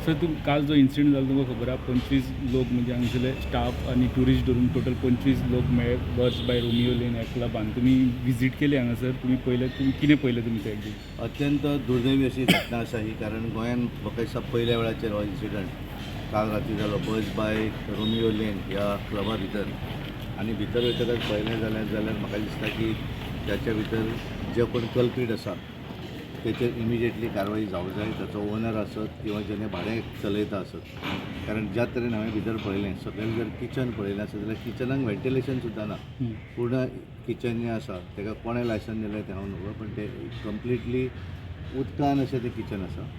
Sir, तूं काल जो इन्सिडंट जालो तुमकां खबर आहा, 25 लोक, म्हणजे हांगसरले स्टाफ आनी ट्युरिस्ट धरून टोटल 25 लोक मेळ्ळे बर्च बाय रोमियो लेन ह्या क्लबान. तुमी विजीट केली हांगासर, तुमी पयलें, तुमी कितें पयलें तुमी ते एकदीस? अत्यंत दुर्दैवी अशी घटना आसा ही, कारण गोंयान म्हाका दिसता पयल्या वेळाचेर हो इन्सिडंट काल राती जालो बर्च बाय रोमियो लेन ह्या क्लबा भितर. आनी भितर वयतकच पळयलें जाल्यार म्हाका दिसता की त्याच्या भितर जे कोण कल्प्रीट आसा तेचेर इमिजिएटली कारवाई जावंक जाय, ताचो ओनर आसत किंवा जेणे भाडें चलयता आसत. कारण ज्या तरेन हांवें भितर पळयलें, सकयल जर किचन पळयलें आसत जाल्यार किचनाक व्हेंटिलेशन सुद्दां ना. पूर्ण किचन जें आसा ताका कोणें लायसन दिलें तें हांव नकळो, पण तें कंप्लिटली उदकान अशें तें किचन आसा.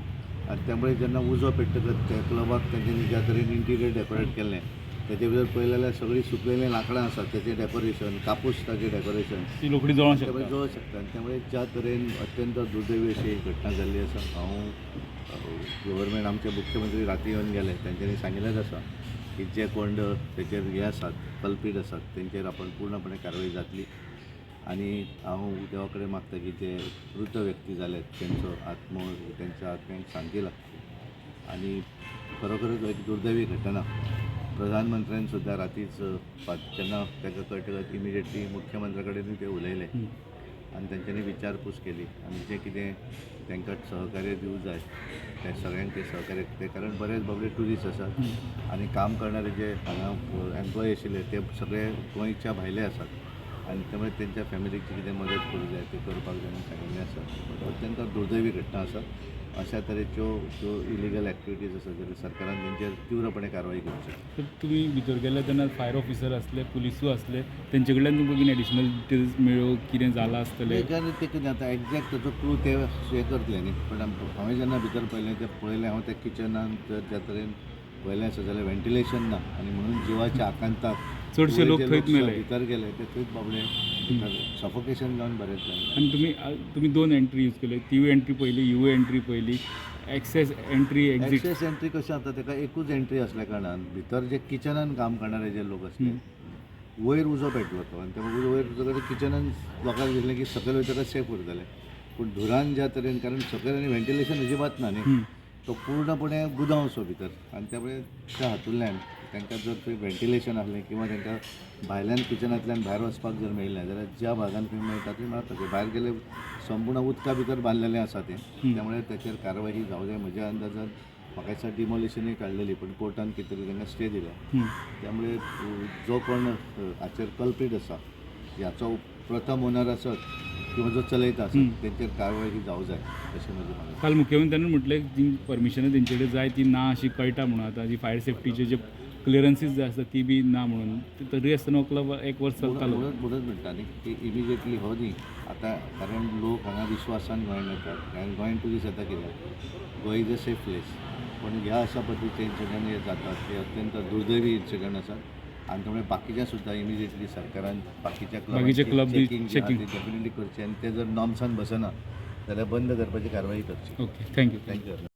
आनी त्यामुळे जेन्ना उजो पेट्टकच त्या क्लबाक तेंच्यांनी ज्या तरेन इंटिरियर डेकोरेट केल्लें, तेजे भितर पळयलें जाल्यार सगळीं सुकलेलीं लांकडां आसात, तेचें डेकोरेशन, कापूस ताचें डेकोरेशन. ती रोखडी जळोंक त्यामुळे शकता. जळोंक शकता. आनी त्यामुळे ज्या तरेन अत्यंत दुर्दैवी अशी ही घटना जाल्ली आसा, हांव गव्हर्मेंट, आमचे मुख्यमंत्री राती येवन गेले, तेंच्यांनी सांगिल्लेंच आसा की जे कोण तेचेर हे आसात, कल्पीट आसात, तेंचेर आपण पूर्णपणे कारवाई जातली. आनी हांव देवा कडेन मागता की जे मृत व्यक्ती जाले तेंचो आत्मो, तेंच्या आत्म्यांक शांती लागची. आनी खरोखरच एक दुर्दैवी घटना. प्रधानमंत्र्यान सुद्दां रातीच जेन्ना ताका कळटकच इमिजिएटली मुख्यमंत्र्या कडेनूय ते उलयले आनी तेंच्यांनी विचारपूस केली आनी जें कितें तांकां सहकार्य दिवं जाय ते सगळ्यांक ते सहकार्य ते, कारण बरेच बाबडे ट्युरिस्ट आसात आनी काम करणारे जे हांगा एम्प्लॉय आशिल्ले ते सगळे गोंयच्या भायले आसात आनी त्यामुळे तेंच्या फॅमिलीक कितें मदत करूं जाय ते करपाक जाय म्हणून सांगिल्लें आसा. बट अत्यंत दुर्दैवी घटना आसा. अशा तरेच्यो ज्यो इलिगल एक्टिविटीज आसा जाल्यार सरकारान तेंचेर तीव्रपणे कारवाई करची. तर तुमी भितर गेले तेन्ना फायर ऑफिसर आसले, पुलिसूय आसले, तेंचे कडल्यान तुमकां कितें एडिशनल डिटेल्स मेळ्ळ्यो, कितें जालां आसतलें? कारण ते कितें आतां एग्जॅक्ट ताचो क्लू ते हे करतले न्ही, पण हांवें जेन्ना भितर पळयलें तें पळयलें हांव त्या किचनान, तर ज्या तरेन पळयलें आसा जाल्यार व्हेंटिलेशन ना आनी म्हणून जिवाच्या आकांताक चडशे लोक वयर जे थंयच मेले. भितर गेले ते थंयच बाबडे भितर सफोकेशन जावन बरेच जाण मेले. आनी तुमी दोन एंट्री यूज केल्यो, तिवूय एंट्री पयली, हिवूय एंट्री पयली, access entry exit? Access entry कशें जाता, ताका एकूच एंट्री आसल्या कारणान भितर जे किचनान काम करणारे जे लोक आसले, वयर उजो पेटलो तो आनी ते उजो वयर उजो किचनान लोकांक दिसलें की सकयल वयतकच सेफ उरतले, पूण धुरान ज्या तरेन, कारण सकयल आनी व्हेंटिलेशन अजिबात ना न्ही, तो पूर्णपणे गुदांव असो भितर. आनी त्यामुळे त्या हातूंतल्यान तांकां जर थंय व्हेंटिलेशन आसलें किंवा तांकां भायल्यान किचनांतल्यान भायर वचपाक जर मेळिल्लें जाल्यार ज्या भागान खंय मेळटा थंय मेळपाचें. भायर गेले, संपूर्ण उदका भितर बांदलेलें आसा तें. त्यामुळे ताचेर कारवाई ही जावंक जाय. म्हज्या अंदाजान म्हाका दिसता डिमॉलिशनूय काडलेली, पण कोर्टान कितें तरी तांकां स्टे दिल्या. त्यामुळे जो कोण हाचेर कल्प्रीट आसा, ह्याचो प्रथम ओनर आसत किंवा जो चलयता आसत, तेंचेर कारवाई ही जावंक जाय अशें म्हजें मानणें. काल मुख्यमंत्र्यांनी म्हटलें, जी परमिशनां तेंचे कडेन जाय ती ना अशी कळटा म्हणून. आतां जी फायर सेफ्टीचे जे क्लियरन्सीस जे आसता ती बी ना म्हणून, तरी आसतना हो क्लब एक वर्स चलतालो. म्हणूनच म्हणटा न्ही की इमिजिएटली हो न्ही आतां, कारण लोक हांगा विश्वासान गोंयान येतात, कारण गोंयान ट्युरिस्ट येता कित्याक? Goa is a safe place. पण ह्या अशा पद्दतीचे इन्सिडंट हे जातात ते अत्यंत दुर्दैवी इन्सिडंट आसात. आनी त्यामुळे बाकीच्या सुद्दां इमिजिएटली सरकारान बाकीच्या बाकीचे club बी चेकिंग जे आहा checking. ते डेफिनेटली करचें आनी ते जर नॉर्म्सान बसना जाल्यार बंद करपाची कारवाई करची. Okay, thank you. Thank you.